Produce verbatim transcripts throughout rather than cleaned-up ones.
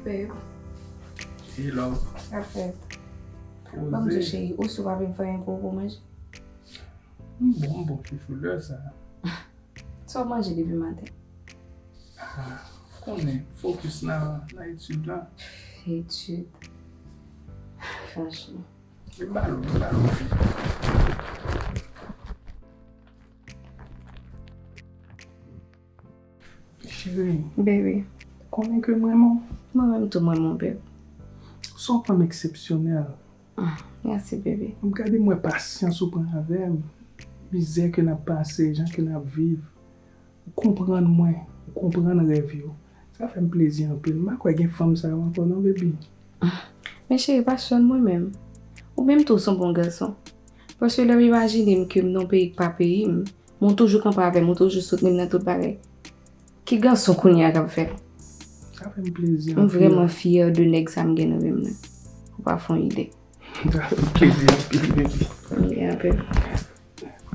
Babe. Hey, love. Sa fèt. Poze. Ban m di w, cheri, ou si w pa vin fè anyen pou ou pou manje? M bon, m bon, chouchou, lè sa. Sa w manje depi maten? Ah, konnen, fokis nan, nan etid la. Etid. Franchman. Li balon, li balon. Cheri. Baby. Konnen ke m renmen w. Mwen menm tou, mwen, mon babe. Ou se yon fanm eksepsyonèl. Ah, mèsi, baby. M gade m wè pasyans ou pran avè m, mizè ke n ap pase, jan ke n ap viv. Ou konprann mwen, ou konprann rèv yo. Sa fè m plezi anpil. M pa kwè gen fanm sa yo ankò non, baby. Men cheri, pa sèl mwen menm. Ou menm tou, w se yon bon gason. Paske lè m imajine m ke m nan yon peyi k pa peyi m, men w toujou kanpe avè m, ou toujou soutni m nan tout bagay. Ki gason kounye a k ap fè l? Sa fè m plezi anpil. M vrèman fyè de nèg sa m gen nan men m nan. Ou pa fè yon ide. Sa fè m plezi anpil, baby. Wi, anpil.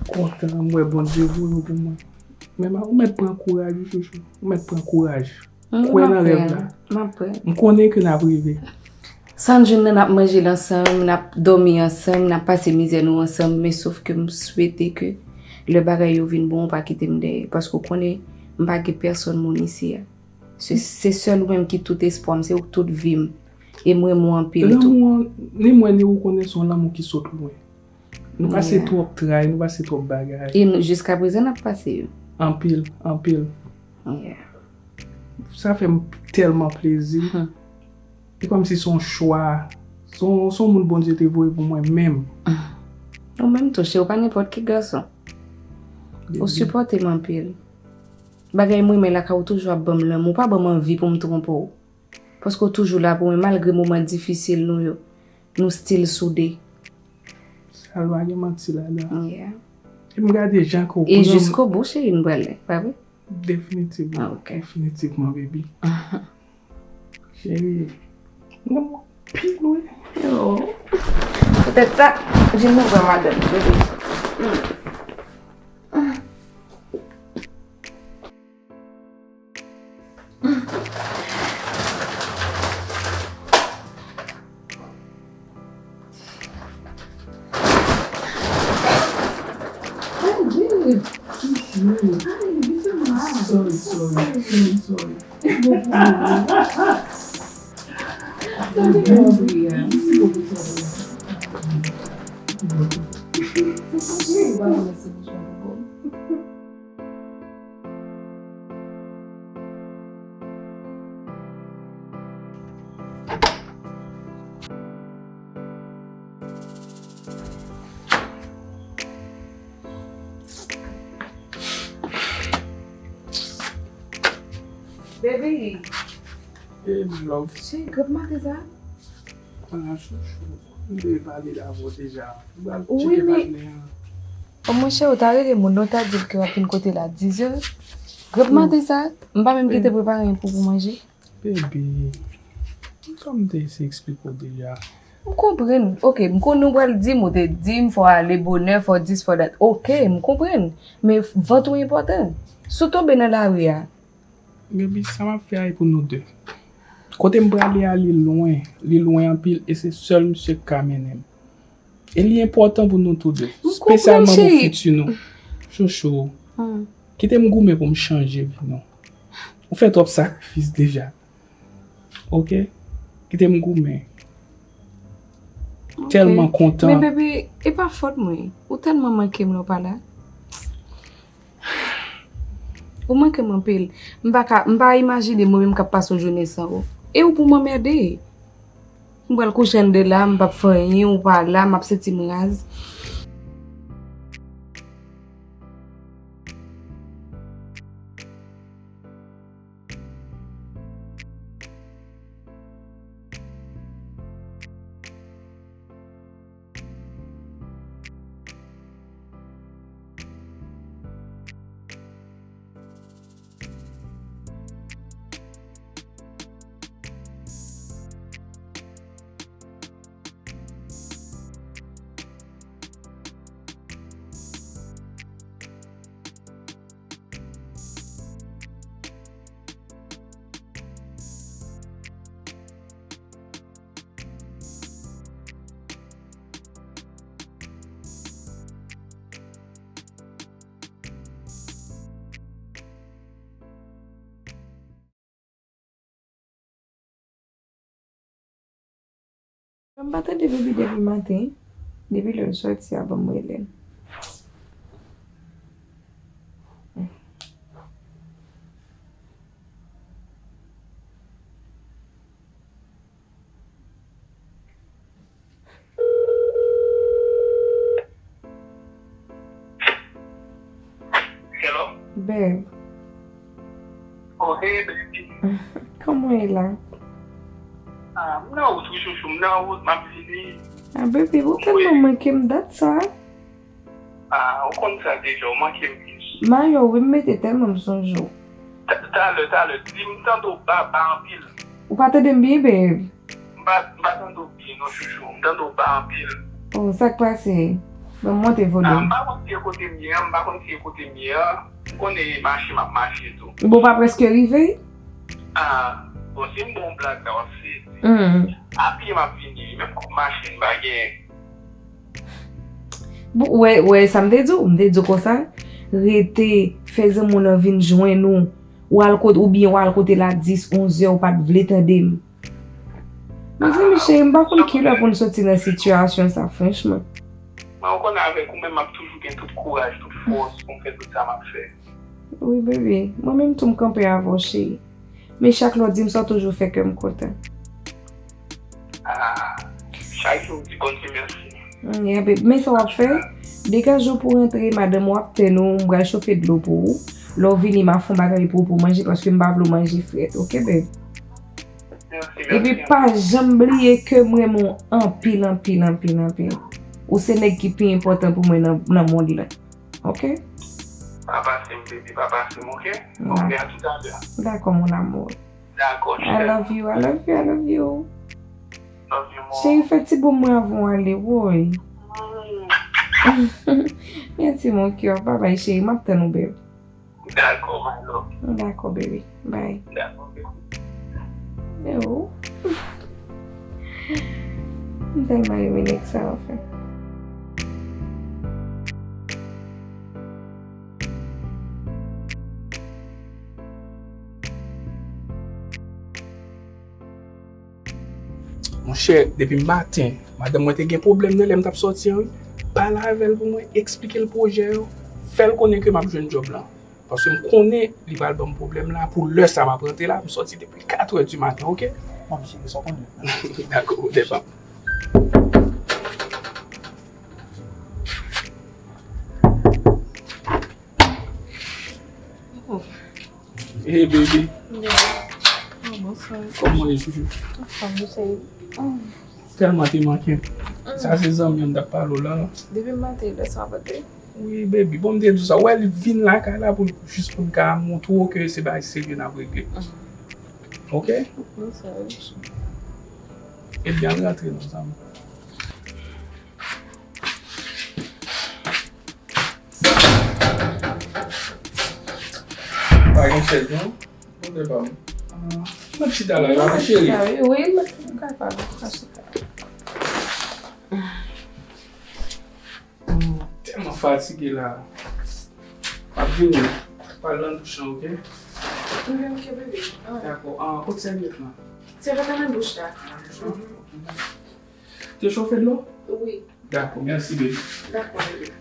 Kontan, m wè Bondye voye w pou mwen. Men ma, ou mèt pran kouraj, wi, chouchou. Ou mèt pran kouraj. Kwè nan rèv la. M ap prè. M konnen ke n ap rive. Sa n jwenn nan, n ap manje l ansanm, n ap dòmi ansanm, n ap pase mizè nou ansanm, men sof ke m swete ke lè bagay yo vin bon, ou pa kite m dèyè. Paske w konnen, m pa gen pèsonn moun isi a. Se, se sèl ou menm ki tout espwa m, se ou k tout vi m. E m renmen w anpil tou. Lanmou an, ni mwen ni ou konnen se yon lanmou ki sot lwen. Nou pase twòp tray, nou pase twòp bagay. E nou, jiska prezan, n ap pase yo. Anpil, anpil. Yeah. Sa fè m tèlman plezi. Hmm. E kòmsi se yon chwa. Se yon, se yon moun Bondye te voye pou mwen menm. Hmm. Ou menm tou, cheri, ou pa nenpòt ki gason. Ou sipòte m anpil. Bagay mwen renmen lakay ou toujou ap ban m lanmou. Ou pa ban m anvi pou m twonpe w. Paske w toujou la pou mwen, malgre moman difisil nou yo, nou still soude. Sa l pa gen manti ladan. Yeah. E m gade jan ke w pran m. E jiskobou, cheri, nou pral, pa vre? Definitivman. Ah, ok. Definitivman, baby. Cheri, m renmen w anpil, wi. Oh. Poutèt sa, vin nou wè madanm, baby. Mm. Sorry, sorry, sorry, sorry. Baby. Hey, my love. Cheri, grèp maten sa? Ah, chouchou. M te pale avè w deja. M pral tcheke patnè an. Wi, men, o, monchè, ou ta rele moun nan, ou ta di l ke w ap vin kote l a dizè. Grèp maten sa, m pa menm gentan prepare anyen pou, pou manje. Baby, m kwè m te eseye eksplike w deja. M konprann. Ok, m konnen w pral di m, ou te di m fò w ale bonè, fò w dis, fò w dat. Ok, m konprann. Men vant ou enpòtan. Si w tonbe nan lari a, Baby, sa m ap fè a e pou nou de. Kote m prale a, li lwen. Li lwen anpil e se sèl misye k ka mennen m. E li enpòtan pou nou tou de. M konprann, cheri. Espesyalman pou fiti nou. Chouchou. Hmm. Kite m goumen pou m chanje vi nou. Ou fè twòp sakrifis deja. Ok? Kite m goumen. Ok. Tèlman kontan. Men baby, e pa fòt mwen. Ou tèlman manke m lè w pa la. Ou manke m anpil. M pa ka, m pa imajine mwen menm k ap pase yon jounen san ou. E ou pou m anmède. M pral kouche anndan la, m p ap fè anyen, ou pa la, m ap santi m raz. M pa tande Baby depi maten. Depi lè l sòti a, ban m rele l. Hello? Babe. Oh, hey, baby. Kòman w ye la? Ah, m nan wout, wi, chouchou, m nan wout, m ap vini. Ah, baby, ou tèlman manke m dat sa. Ah, ou konn sa deja, ou manke m plis. M a yo, wi, m mete tèlman m sonje w. Ta-, talè, talè, di m tande w ba, ba anpil. Ou pa tande m byen, babe? M pa, m pa tande w byen, non, chouchou. M tande w ba anpil. Oh, sa k pase? Ban m monte volim. Ah, m pa konn si e kote m ye a, m pa konn si e kote m ye a. M konnen mache, m ap mache tou. Bon, w pa prèske rive? Ah, bon, si m bon blag la, w ap sezi. Hmm. A pye m ap vini, menm kòb machin m pa genyen. Bon, w wè, w wè sa m te di w? M te di w konsa, rete, fè zanmi w nan vin jwenn ou, w al kote, oubyen w al kote l a dis, onz è, ou pa t vle tande m. Mezanmi, cheri, m pa konn ki lè pou n soti nan sitiyasyon sa, franchman. Mwen, ou konnen avèk ou menm, m ap toujou gen tout kouraj, tout fòs pou m fè tout sa m ap fè. Wi, bebe. Mwen menm tou, m kanpe avè w, cheri. Men chak lè w di m sa, w toujou fè kè m kontan. Ah, chak jou, m di Bondye mèsi. Mm, yeah, babe. Men sa w ap fè, degaje w pou w rantre, madanm ou ap tann ou, m pral chofe dlo pou ou. Lè w vini, m a fè yon bagay pou ou, pou w manje, paske m pa vle w manje frèt, oke, babe? Mèsi, mèsi anpil. Epi pa janm bliye ke m renmen w anpil, anpil, anpil, anpil. Ou se nèg ki pi enpòtan pou mwen nan, nan mond lan. Oke? Pa pase m, baby, pa pase m, oke? Oke, a tout à l'heure. Dakò, mon amour. Dakò, cheri. I love you, I love you, I love you. Love you more. Cheri, fè ti bon mwen avan w ale, woy. Mm. Mèsi, mon cœur. Babay, cheri, m ap tann ou, babe. Dakò, my love. Dakò, baby. Bye. Dakò, baby. Yo. M tèlman renmen nèg sa, anfen. Monchè, depi maten, madanm mwen te gen pwoblèm nan lè m t ap sòti an, wi. Pale avè l pou mwen, eksplike l pwojè yo, fè l konnen ke m ap jwenn djòb lan. Paske m konnen li pral ban m pwoblèm la pou lè sa m ap rantre la, m sòti depi katrè di maten, oke? Bon, cheri, sa w konnen. Dakò, ou depan. Oh. Hey, baby. Yeah. Oh, bonswa. Kòman w ye, chouchou? Anfòm, wi, cheri. Oh. Tèlman te manke m. Mm. Sa se zanmi an m t ap pale w la. Depi maten, lè sa w ap rete? Wi, baby. Bon, m te di w sa. Ou wè, li vin lakay la pou, jis pou l ka montre w ke se bagay serye n ap regle. Mm. Oke? Wi, sa, wi. Ebyen, ann rantre non, zanmi. Pa gen chèz, non? Kote pa m? Ah, m ap chita la, wi, cheri. Wi, wi, m kapab. M ap chita. M tèlman fatige la. M ap vini. Pral nan douch lan, oke? Wi, oke, bebe. Dakò. Ah, kote sèvyèt lan? Sèvyèt lan nan douch la. Nan douch lan? Te chofe dlo? Wi. Dakò, mèsi, baby. Dakò, bebe.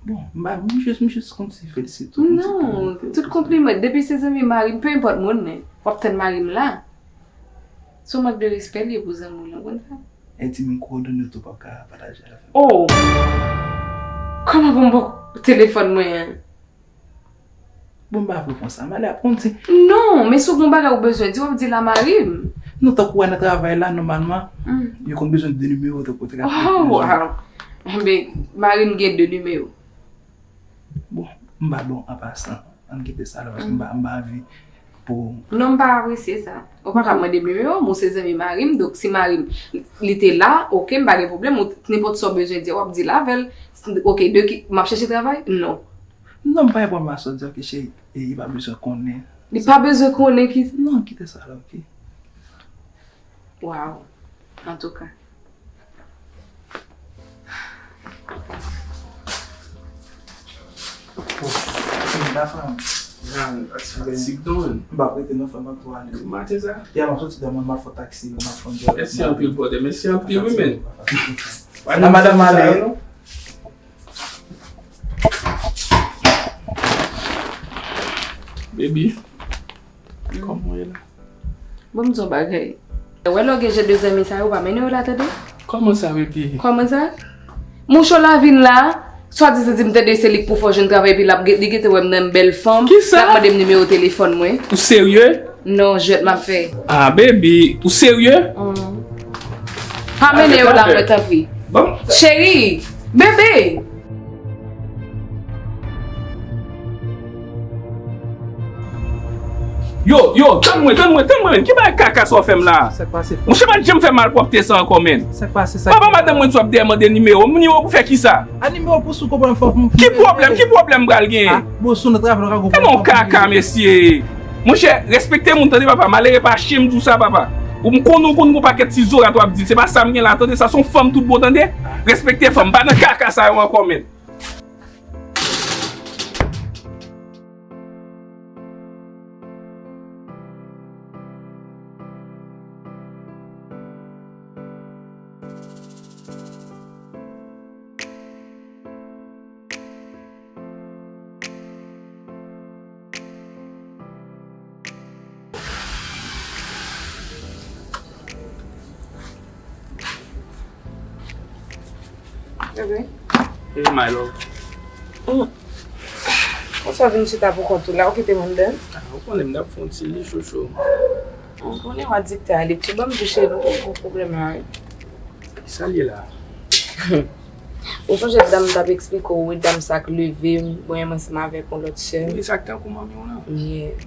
Bon, m pa, m jis, m jis kòmsi felisite w. Non, tout konpliman. Depi se zanmi mari m, pe enpòt moun, men w ap tann mari m la. Se yon mank de respè li ye pou zanmi w lan, w konn sa? E di m kowòdone w tou, w p ap ka pataje avè m. Oh! Kòman pou m ba w telefòn mwen an? Bon, m pa vle konsa. Male ap konn di. Non, men si w gen yon bagay ou bezwen di, w ap di l a mari m. Non, tankou w wè nan travay la, nòmalman, yo konn bezwen de nimewo, tankou w te ka. Oh, wow. Enben, mari m gen de nimewo. Bon, m ba bon, an pasan, ann kite sa la, paske m pa, m pa anvi pou. Non, m pa apresye sa. Ou pa ka mande m nimewo m, ou se zanmi mari m, donk si mari m, li te la, oke, m pa gen pwoblèm, ou nenpòt sa w bezwen di, w ap di l avè l. Oke, de ki, m ap chèche travay? Non. Non, m pa gen pwoblèm ak sa w di, oke, cheri, e, li pa bezwen konnen. Li pa bezwen konnen ki. Non, kite sa la, oke. Wow. Antouka. Bon, la fanmi. Ah, fatig don. M pa prete non, fè m tou ale. Maten sa? Ya, m ap soti dèmen, m ap fè taksi, m ap fè yon djòb. Mèsi anpil, brother. Mèsi anpil, wi, men. Pa nan madanm ale. Baby, kòman w ye la? Ban m di w bagay. Wè lè w gen jan de zanmi sa yo, pa mennen yo la, tande? Kòman sa, baby? Kòman sa? Mouche w la vin la, swadizan di m tande se li k pou fè w jwenn travay, epi l ap gen, li gentan wè m nan bèl fòm, l ap mande m nimewo telefòn mwen. Ou serye? Non, jwèt m ap fè. Ah, baby, ou serye? Pa mennen yo la, mwen, tanpri. Bon. Cheri, bebe! Yo, yo, tann mwen, tann mwen, tann mwen, menm. Ki bagay kaka sa w fè m la? Sa k pase, frè? Monchè, pa t janm fè malpwòpte sa ankò, menm. Sa k pase, sa k pase? Papa madanm mwen di w ap dèyè mande nimewo. Nimewo pou fè kisa? A nimewo pou sou konprann fò m. Ki pwoblèm, ki pwoblèm m pral genyen? Ah, bon, sou nan travay, nou ka konprann. Tèlman w kaka, mesye. Monchè, respekte moun, tande, papa. Malere pa chen, m di w sa, papa. Ou m konnen, ou konn gon pakèt ti zorat w ap di. Se pa sa m gen la, tande. Sa se yon fanm tout bon, tande. Respekte fanm. M pa nan kaka sa yo ankò, menm. Bebe. Hey, my love. Mm. Konsa w vin chita pou kont ou la, ou kite m anndan? Ah, ou konnen m t ap fè yon ti li chouchou. M konnen w adiktè a lekti. Ban m di cheri, nou gen gwo pwoblèm la, wi. Sa l ye la? Ou sonje dam m t ap eksplike w, wi, dam sa k leve m, mwen menm ansanm avèk yon lòt sè m. Wi, sa k tankou manmi w lan. Yeah.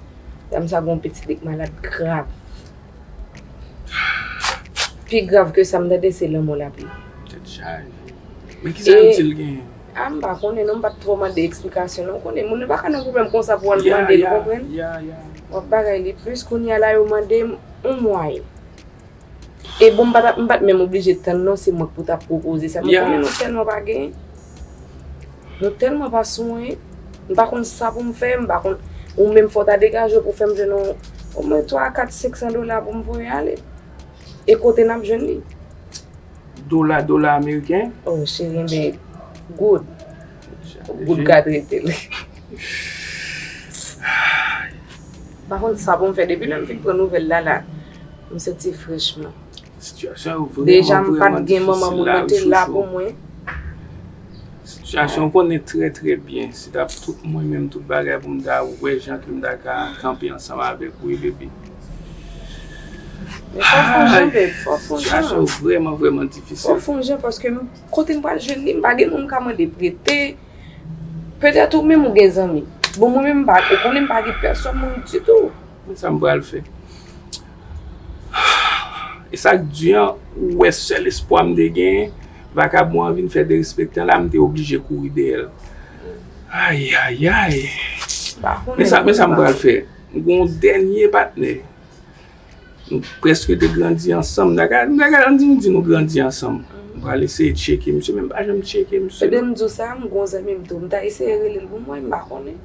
Dam sa gen yon pitit li k malad grav. Pi grav ke sa, m tande se lanmò l ap ye. Tèt chaje. Men kisa yo di l genyen? A, m pa konnen non, m pa t twò mande eksplikasyon non. Ou konnen, moun yo pa ka nan pwoblèm konsa pou w al mande l, ou konprann? W ap bagay li plis, kounye a la yo mande m yon mwayen. E bon, m pa t ap, m pa t menm oblije tann non, se mwen k pou t ap pwopoze sa. Men konnen nou tèlman pa genyen. Nou tèlman pa sou mwen, m pa konn sa pou m fè, m pa konn, ou menm fò w ta degaje w pou fè m jwenn yon, omwen twa, kat, senk san dola pou m voye ale. E kote n ap jwenn li? Dola, dola ameriken? Oh, cheri, enben, goud. Goud ka trete l. M pa konn sa pou m fè. Depi lè m fin pran nouvèl la, la, m santi frechman. Sitiyasyon yo vrèman, vrèman difisil la, wi, chouchou. Deja, m pa t gen manman, moun nan te la pou mwen. Sitiyasyon w konnen trè, trè byen. Si t ap tout mwen menm, tout bagay pou m ta wè jan ke m ta ka kanpe ansanm avèk ou, wi, baby. Men fò w fè yon jan, babe, fò w fè yon jan. Sitiyasyon yo vrèman, vrèman difisil. Fò w fè yon jan, paske m, kote m pral jwenn li, m pa gen moun m ka mande prete. Petèt ou menm ou gen zanmi. Bon, mwen menm m pa, ou konnen m pa gen pèsòn moun ditou. Men sa m pral fè. E sa k di an, ou wè sèl espwa m te genyen, vakabon an vin fè derespektan la, m te oblije kouri dèyè l. Ay, ay, ay. Men sa, men sa m pral fè. M gen yon dènye patnè. Nou prèske te grandi ansanm. Nou ta ka, nou ta ka, ann di, nou di nou grandi ansanm. M pral eseye tcheke misye, men m pa janm tcheke misye. Pandan m di w sa, m gon zanmi m tou. M ta eseye rele l pou m wè, m pa konnen.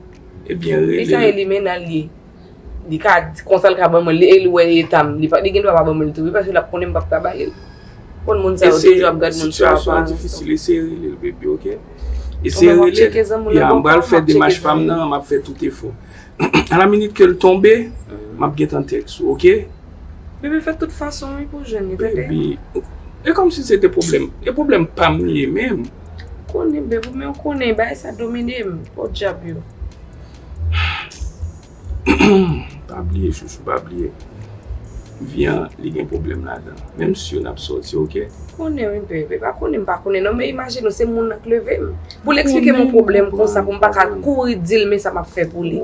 Ebyen, rele l. Li sa e li men nan l ye. Li ka di konsa l ka ban mwen l, e li wè eta m. Li pa, li gen dwa pa ban mwen l tou, wi, paske l ap konnen m p ap ka ba li l. Konn moun sa yo toujou ap gad moun sou aparans. Sitiyasyon an difisil, eseye rele l, baby, oke? Eseye rele l. Ya, m pral fè demach pa m nan, m ap fè tout efò. A la minit ke l tonbe, m ap gentan tèks ou, oke? Bebe, fè tout fason, wi, pou w jwenn li, tande? Baby, e kòmsi se te pwoblèm. E pwoblèm pa m li ye menm. Konnen, bebe, men w konnen, bagay sa domine m. Podyab yo. Pa bliye, chouchou, pa bliye. Vi an, li gen pwoblèm ladan. Menm si yo n ap sòti, oke? Konnen, wi, bebe. Pa konnen, m pa konnen, non, men imajine w, se moun nan k leve m. Pou l eksplike m yon pwoblèm konsa, pou m pa ka kouri di l, men sa m ap fè pou li.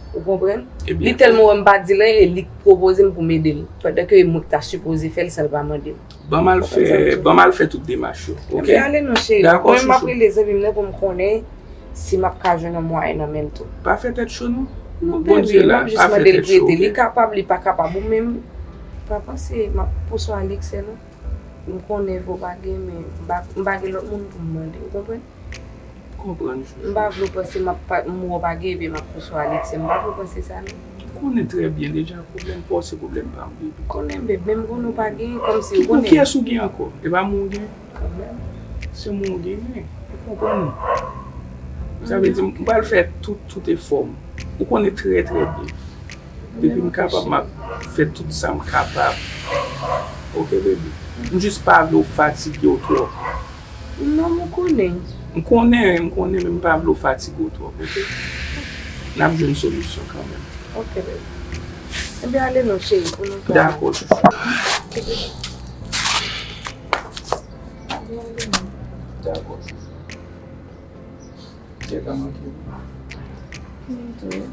Ou konprann? Li tèlman wè m pa di l anyen, e li k pwopoze m pou m ede l. Pandan ke e mwen k ta sipoze fè l san l pa mande m. Ban m al fè, ban m al fè tout demach yo, oke? Enben, ale non, cheri. Dakò, chouchou. Mwen, m ap rele zanmi m nan pou m konnen si m ap ka jwenn yon mwayen nan men l tou. Pa fè tèt cho, non. Non, baby, m ap jis mande l prete. Li kapab, li pa kapab, ou menm, pa panse m ap pouse w a leksè, non. M konnen vre w pa gen, men m pa, m pa gen lòt moun pou m mande, ou konprann? Konprann. M pa vle w panse m ap pa, m wè w pa gen, epi m ap pouse w ale, se m pa vle w panse sa, non. Ou konnen trè byen deja, pwoblèm pa w se pwoblèm pa m, baby. Konnen, baby, menm konnen w pa gen, kòmsi ou konnen. Pou kiyès ou gen ankò? E pa mwen w gen? Kanmenm. Se mwen w gen, men. Ou konprann? Sa vle di, m pral fè tout, tout efò m. Ou konnen trè, trè byen. Depi m kapab, m ap fè tout sa m kapab. Oke, baby? M jis pa vle w fatige w twòp. Non, m konnen. M konnen, m konnen, men m pa vle w fatige w twòp, oke? N ap jwenn solisyon kanmenm. Oke, baby. Ebyen, ale non, cheri, pou nou ka. Dakò, chouchou. Ebyen, ale non. Dakò, chouchou. Tèt la manke m. Mwen tou.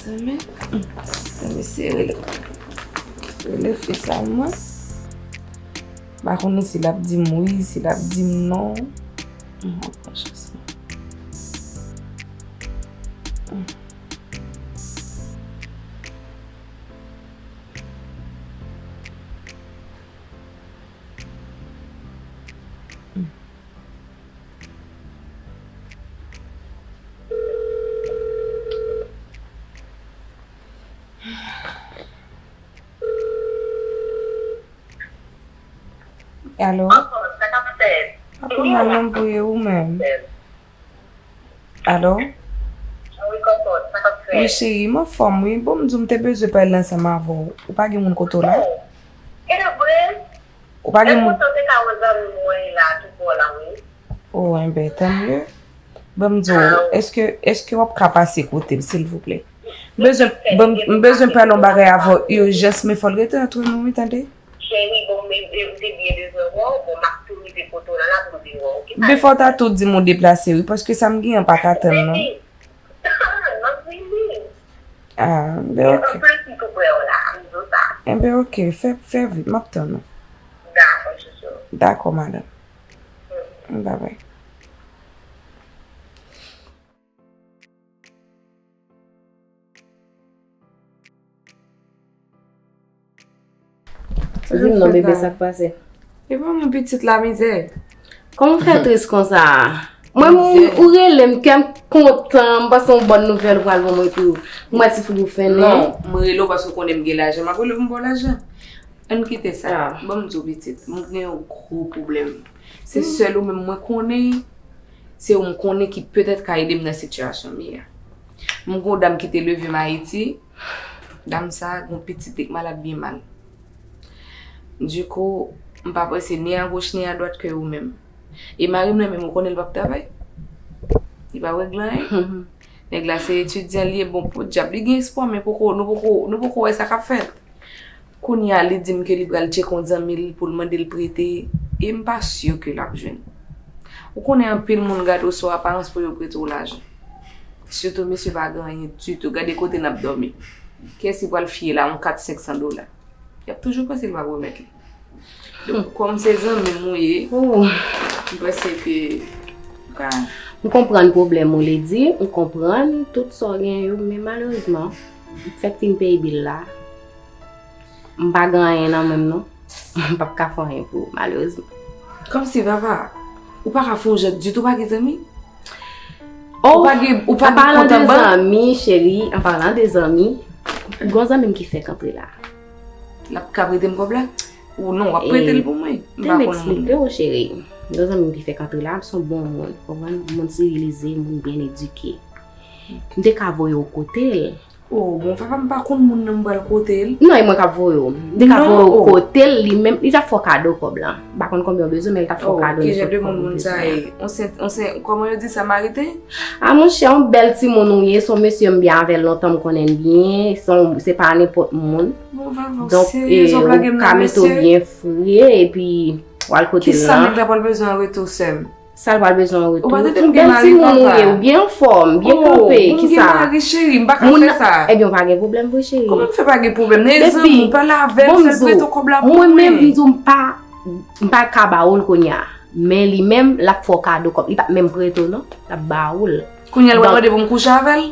Mezanmi, mezanmi, se rele, rele fi sa mwen. M pa konnen si l ap di m wi, si l ap di m non. M ap pran chans mwen. Alo? Anfòm, sa k ap fèt? Pa pou mal non, pou ye ou menm. Alo? Wi, kòkòt, sa k ap fèt? Wi, cheri, m anfòm, wi. Bon, m di w, m te bezwen pale ansanm avè w. Ou pa gen moun kote w la? Oh, e vre? Ou pa gen moun. E poutan se ka yon zanmi mwen la ki bò la, wi. Oh, enben, tanmye. Ban m di w, èske, èske w ap ka pase kote m, silvouplè? M bezwen, ban m, m bezwen pale yon bagay avè w, ijans, men fò l rete antre nou, wi, tande? Cheri, bon, men, men, m te byen bezwen wè w, bon, m ap tou rive kote w la, la pou m vin wè w, oke? Befò w ta tou di m ou deplase, wi, paske sa m gen an pa ka tann, non. M ap vini. Ah, ben, oke. Anplis, m tou prè w la, m di w sa. Enben, oke, fè, fè vit, m ap tann ou. Dakò, chouchou. Dakò, madanm. Babay. Di m non, bebe, sa k pase? E pa mwen pitit la, mizè. Kòman w fè tris konsa? Mwen, m, ou rele m, kè m kontan, m panse yon bòn nouvèl ou pral ban mwen tou. Mwen ti fout ou fennen. Non, m rele w paske w konnen m gen lajan, m ap rele w pou m ba w lajan. Ann kite sa. Ah. Ban m di w pitit, m gen yon gwo pwoblèm. Se sèl ou menm mwen konnen, se ou m konnen ki petèt ka ede m nan sitiyasyon m ye a. M gen yon dam ki te leve m Ayiti, dam sa a gen yon pitit li k malad byen mal. Dikou, m pa panse ni a goch ni a dwat ke ou menm. E mari m nan menm ou konnen l p ap travay. Li pa regle anyen. Nèg la se etidyan li ye, bon, podyab, li gen espwa, men poko, nou poko, nou poko wè sa k ap fèt. Kounye a, li di m ke li pral tcheke yon zanmi l pou l mande l prete, e m pa si ke l ap jwenn. Ou konnen anpil moun gade w sou aparans pou yo prete w lajan. Sitou mesye pa gen anyen ditou, gade kote n ap dòmi. Kiyès ki pral fiye la yon kat senk san dola? Y ap toujou panse l p ap remèt li. Donk, kòm se zanmi m ou ye, m panse ke ou ka. M konprann pwoblèm ou, Lady, m konprann tout sa w gen yo, men malerezman, m fèk fin peye bil la. M pa gen anyen nan men m non. M p ap ka fè anyen pou ou, malerezman. Kòmsi, papa, ou pa ka fè yon jès ditou, ou pa gen zanmi? Oh, ou pa gen, ou pa gen kont an bank? An palan de zanmi, cheri, an palan de zanmi, gon zanmi m ki fèk antre la. L ap ka prete m kòb la? Ou non, w ap prete l pou mwen. M pa konn moun. Te m eksplike w, cheri. Gon zanmi m ki fèk antre la, se yon bon moun, konprann? Moun sivilize, moun byen edike. M te ka voye w kote l. Oh, bon, papa, m pa konn moun nan m pral kote l. Non, e mwen k ap voye w. M te ka voye w kote l, li menm, li t ap fè w kado kòb la. M pa konn konbyen w bezwen, men li t ap fè w kado nenpòt kòb ou bezwen. Oh, ki jan de moun moun sa ye? On sen, on sen, kòman yo di, Samariten? A, monchè, on bèl timoun ou ye, se yon mesye m byen avè l lontan, m konnen l byen, se yon, se pa nenpòt moun. Bon, papa, w serye, w lage m nan mesye. Donk, e, ou ka mete w byen fre, epi w al kote l lan. Kisa nèg la pral bezwen an retou, sè m? Sa l pral bezwen an retou? Ou pa te konn gen mari, papa? Bèl timoun ou ye, ou byen anfòm, byen kanpe, kisa? Oh, m gen mari, cheri, m pa ka fè sa. Ebyen, ou pa gen pwoblèm vre, cheri. Kòman m fè pa gen pwoblèm? Nan e zanmi m, pale avè l, fè l prete w kòb la pou mwen. Mwen menm, m di w, m pa, m pa ka ba ou l kounye a. Men li menm, l ap fè w kado kòb. Li p ap menm prete w non. L ap ba ou l. Kounye a l pral Donk- mande pou m kouche avè l?